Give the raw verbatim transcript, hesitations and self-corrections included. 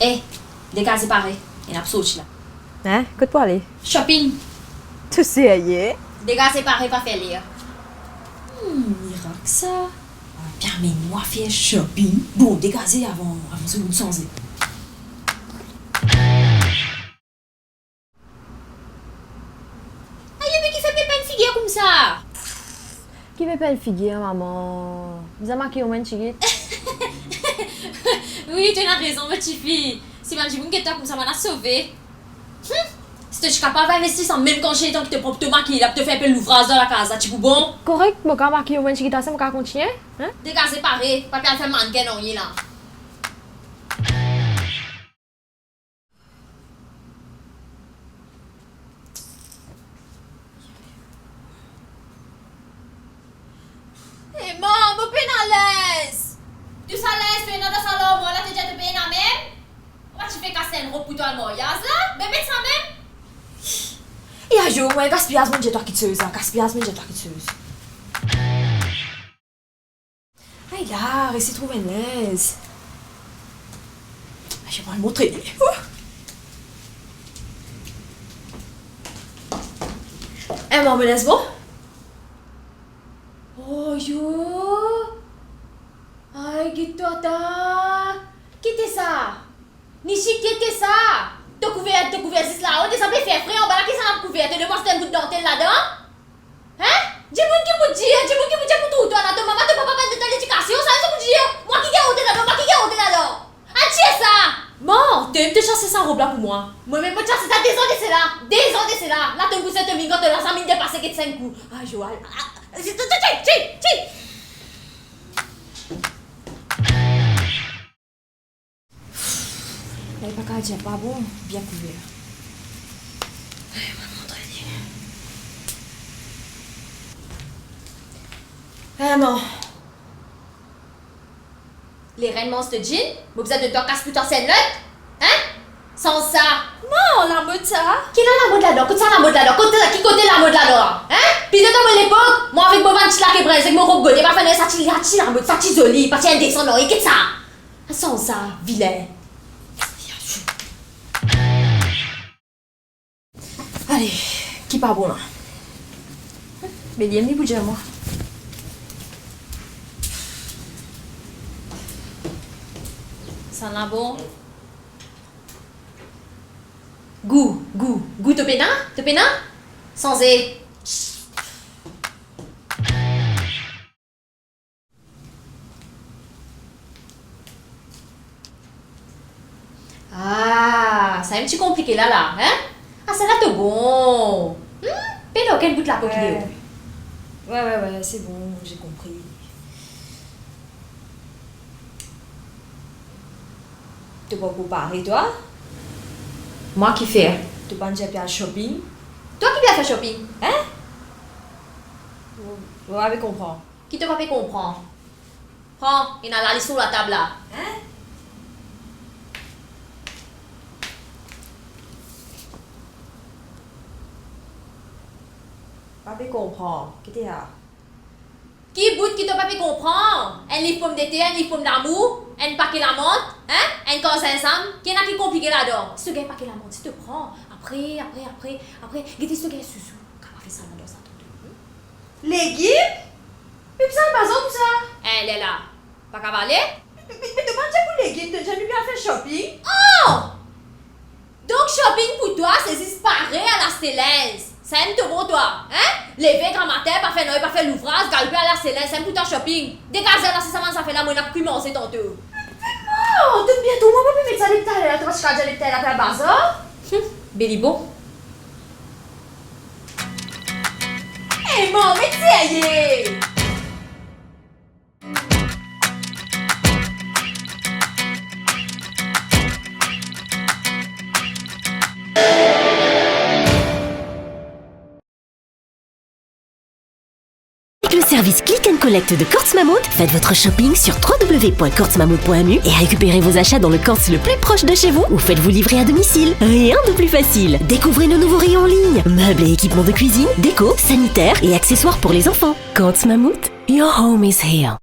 Eh, degaze pare, ena pou sorti la. Hein? Kot pou ale? Shopping. To serye? Degaze pare, pa fer ler. Hmm, mirak sa. Ah, bien, me mwa fer shopping. Bon, degaze avan, avan so moun sanze. Ayo, me kifer pe pinn figir koumsa? Ki pe pinn figir, mama? Bizin makiy omwin tigit. Wi, to ena rezon, mo tifi. Si bann dimoun get twa koumsa, bann la sove. Hmm. Si to ti kapav investi sa mem kantite letan ki to pran pou to makiy la, pou to fer inpe louvraz dan lakaz la, ti pou bon. Korek, mo kapav makiy omwin tigit ase, mo kapav kontigne, hein? Degaze pare, pa pe al fer mannken nanye la. Eh, mam, mo pena linz. Tou sa linz to ena dan sa larmwar la, to dir to pena mem? Ou pa ti fer kas enn rob pou to al maryaz la? Be met sa mem. E ayo, mwa gaspiyaz, mo dir twa kiksoz la, gaspiyaz, mo dir twa kiksoz. Ay la, resi trouv enn linz. Ay, mo al montre li. Ouh! Eh, mo linz bon? Oh, yo! Ay, get twa ta! Ki te sa? Nisi, ki te sa? To kouver, to kouver zis lao, to sanble fer fre anba la, ki sa ena kouver? To depann enn bout dantel ladan? Hein? Dimoun ki pou dir, dimoun ki pou dir pou trouv twa la, to mama, to papa pa donn twa ledikasion, sa, sa pou dir. Mwa ki gagn onte ladan, mwa ki gagn onte ladan. Atir sa! Mwa, to mem to ti aste sa rob la pou mwa. Mwa mem mo ti aste sa dezan de sela, dezan de sela. La to pou sete mingant la, sa mem depase get sink kou. Ayo, al, al, al, ti, ti, ti, ti, ti. Li pa kapav dir pa bon, bien kouver. Ay, mo montre li. Eh, non. Lerla manz to jean, mo bizin donn twa kas pou twa sanz lot. Hein? Sanz sa. Non, lamod sa. Ki ena lamod ladan? Kot sa lamod ladan? Kot sa, ki kote lamod ladan? Hein? Pito dan mo lepok, mwa avek mo bann ti lake brin, ek mo rob gode, pa fer nanye, sa ti, sa ti lamod, sa ti zoli, pa ti indesan, non, e get sa. Sanz sa, vilin. Ale, ki pa bon la? Be li mem li pou dir mwa. Sa la bon? Gou, gou, gou to pena? To pena? Sanze. Ah, sa mem ti konplike la la, hein? Ah, sa la to bon. Hmm? Pena okenn bout lapo ki deor. Ouais, ouais, ouais, c'est bon, j'ai compris. To pa pou pare, twa? Mwa ki fer? To pa'nn dir pe al shopping? Twa ki pe al fer shopping? Hein? Mo, mo pa pe konpran. Ki to pa pe konpran? Pran, ena lalis lor latab la. Hein? Pa pe konpran. Ki te sa? Ki bout ki to pa pe konpran? Enn liv pomdeter, enn liv pomdamour, enn pake lamant, hein? Enn kar zinzam, ki ena ki konplike ladan? Si to gagn pake lamant, si to pran, apre, apre, apre, apre, gete si to gagn sousou, kapav fer sa ladan sa tou. Legim? Me bizin al bazar pou sa. Eh, lerla, pa kapav ale? Me, me, me to pa'nn dir pou legim, to dir nou pe al fer shopping. Oh! Donk shopping pou twa, se zis pare al aste linz. Sa enn to bon twa, hein? Leve gramatin, pa fer nanye, pa fer louvraz, galoupe al aste linz, sa enn pou twa shopping. Degaze la, si sa bann zafer la, mo ena pou kwi manze tanto. Mo, to bien tro, mo pa pe met sa depi taler la, to pa ti kapav dir depi taler la pe al bazar? Hmm, be li bon. Eh, mo, met serye! Avec le service Click and Collect de Courts Mammouth, faites votre shopping sur trois W point courts mammouth point M U et récupérez vos achats dans le Courts le plus proche de chez vous ou faites-vous livrer à domicile. Rien de plus facile. Découvrez nos nouveaux rayons en ligne, meubles et équipements de cuisine, déco, sanitaire et accessoires pour les enfants. Courts Mammouth, your home is here.